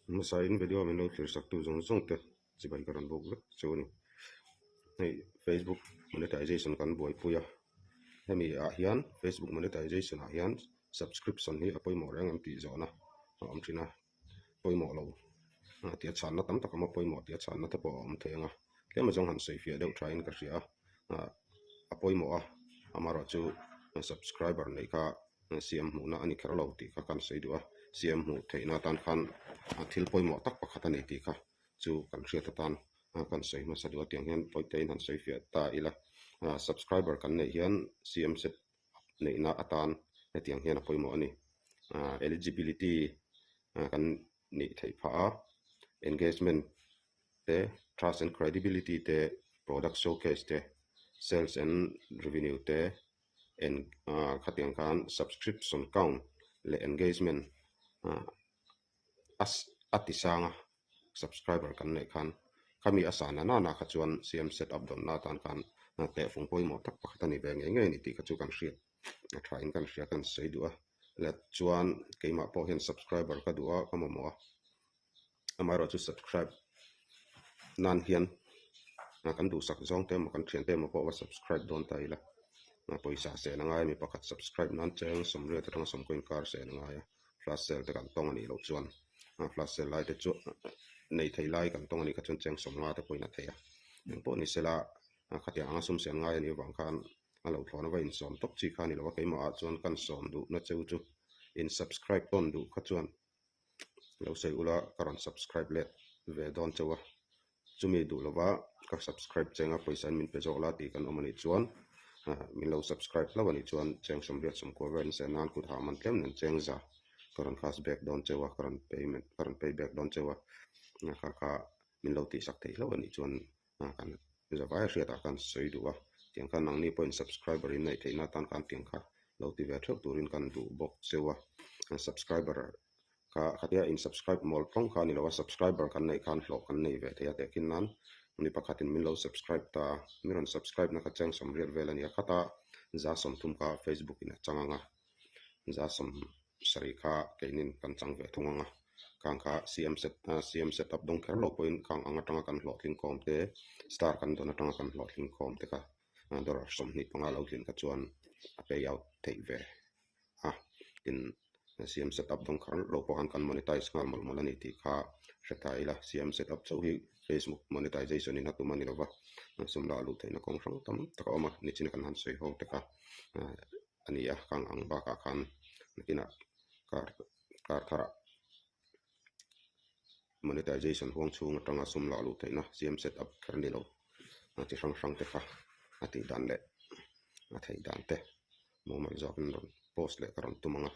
Hmasa in video min lo thlir sak tu zawng zawng te chibai ka rawn bawk vek chu a ni. Hei Facebook monetization kan buaipui a, hemi ah hian Facebook monetization ah hian subscription hi a pawimawh reng an tih zawhna a awm thin a, pawimawh lo tih a chhanna tam tak a awm a, pawimawh tih a chhanna te pawh a awm thei ang a, tlem azawng han sawi fiah deuh tha in ka hria a, a pawimawh a, amaherawhchu subscriber neih kha siam hmuhna a ni kher lo tih kha kan sawi duh a, siam hmuh theihna atan khan thil pawimawh tak pakhat a ni tih kha chu kan hriat atan kan sawi hmasa duh a, tiang hian pawite in han sawi fiah ta ila, subscriber kan neih hian siam set neihna atan hetiang hian a pawimawh a ni, eligibility kan nih theih phah a, engagement te, trust and credibility te, product showcase te, sales and revenue te. En ah khatiang khan subscription count leh engagement ah a a ti sang a subscriber kan neih khan khami a san a nana kha chuan siam set up dawnna atan khan tehfung pawimawh tak pakhat a ni ve ngei ngei a ni tih kha chu kan hriat a tha in kan hria kan sawi duh a let chuan keimah pawh hian subscriber ka duh a ka mamawh a. Amaherawhchu subscribe nan hian kan duhsak zawng te emaw kan thian te emaw pawh va subscribe dawn ta ila pawisa sen a ngai a mi pakhat subscribe nan cheng sawmriat atanga sawmkaw inkar sen a ngai a flash sale te kan tawng a nih loh chuan flash sale lai te chu nei thei lai kan tawng a nih kha chuan cheng sawmnga te pawhin a thei a engpawh ni sela khatiang anga sum sen ngai a nih avang khan a lo thlawn a va insawm tawp chi kha a ni lo a keimah ah chuan kan sawm duhna cheu chu in subscribe tawn duh kha chuan. Lo sawi ula ka rawn subscribe let ve dawn chauh a, chumi duh lova ka subscribe cheng a pawisa in min pe zawk la tih kan awm a nih chuan min lo subscribe hlauh a nih chuan cheng sawmriat sawmkua vel in seh nan kut hah man tlem nen cheng za ka rawn cash back dawn chauh a ka rawn payment ka rawn pay back dawn chauh a kha kha min lo tihsak theih hlauh a nih chuan kan zavai a hriatah khan sawi duh a, tiang khan nangni pawhin subscriber in neih theihna atan khan tiang kha lo ti ve theuh turin kan duh bawk cheu a, subscriber kha khatia in subscribe mawl tawng kha a ni lo a, subscriber kan neih khan hlawh kan nei ve thei a tehkhin nan mi pakhatin min lo subscribe ta a, mi rawn subscribe na kha cheng sawmriat vel a ni a, khata za sawmthum kha facebook in a chang ang a, za sawm sarih kha keinin kan chang ve thung ang a, khang kha siam set siam set up dawng kher loh pawhin khang ang atanga kan hlawhtling khawm te star kan dawn atanga kan hlawhtling khawm te kha dollar 25 lo tlin kha chuan a pay out theih ve a, tin siam set up dawng kher loh pawh khan kan monetize nghal mawlh mawlh a ni tih kha hre ta ila, siam set up chauh hi Facebook monetization in a tum a ni lova, sum lah luh theihna kawng hrang tam tak a awm a, nichina kan han sawi ho te kha. a ni a kang ang bakah khan nakinah kar kar tharah monetization huang chhung atanga sum lah luh theihna siam set up kher ni lo a chi hrang hrang te kha a tih dan leh a theih dan te mumal zawkin rawn post leh ka rawn tum ang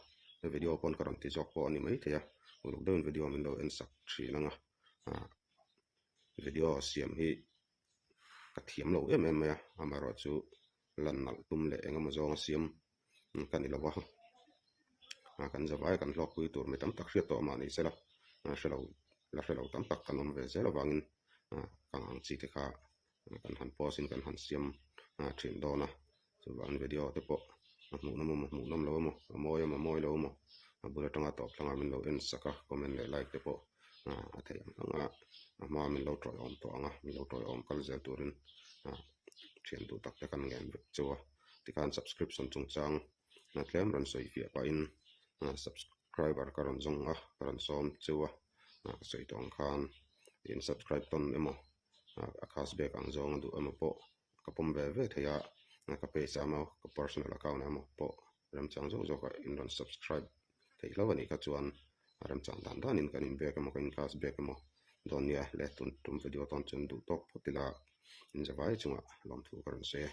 a video pawn ka rawn ti zawk pawh a ni maithei a uluk deuhin video min lo en sak thin ang a video siam hi. ka thiam lo em em mai a amaherawh chu lan nalh tum leh eng emaw zawnga siam ka ni lo a kan zavai kan hlawkpui tur mi tam tak hriat tawh mah ni sela hre lo la hre lo tam tak kan awm ve zel avangin kang ang chi te kha kan han post in kan han siam thin dawn a. Chuvangin video te pawh a hmuhnawm emaw hmuhnawm lo emaw a mawi emaw mawi lo emaw a bul atanga tawp thlangah min lo en sak a comment leh like te pawh a theih ang ang a a hma min lo tawiawm tawh ang a min lo tawiawm kal zel turin thian duh tak te kan ngen vek chauh a tikhan subscription chungchang tlem rawn sawi fiah pahin subscriber ka rawn zawng a ka rawn sawm chauh a ka sawi tawh ang khan in subscribe tawn emaw a cash back ang zawng a duh emaw pawh. Ka pawm ve ve thei a, ka page ah emaw ka personal account ah emaw pawh remchang zawk zawk ah in rawn subscribe theih hlauh a nih kha chuan a remchang dan dan in kan in back emaw kan in class back emaw dawn nia le tun tum video tan chuan duh tawk phawt ila in zavai chungah lawmthu ka rawn sawi e.